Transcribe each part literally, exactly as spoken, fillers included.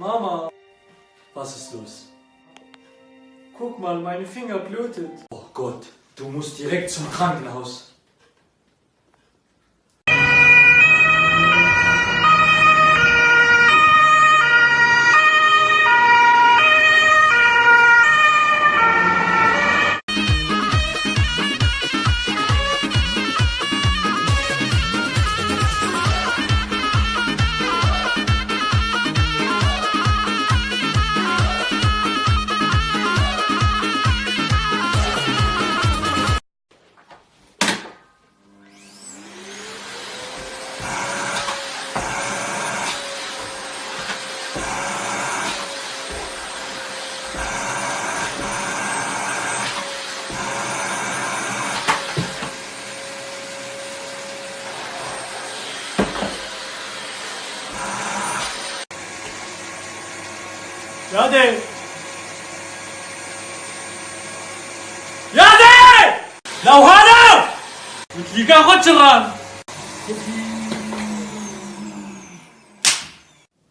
Mama, was ist los? Guck mal, meine Finger blutet. Oh Gott, du musst direkt zum Krankenhaus. Yadê! Yadê! Lewhana! Mitlîka xwe çiran!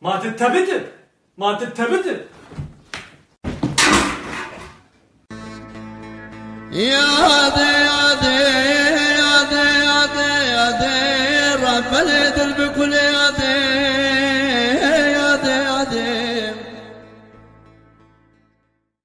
Ma tu tebitib! Ma tu tebitib! Yadê, yadê, yadê, yadê, yadê, Rebelê dil bi kulê yadê.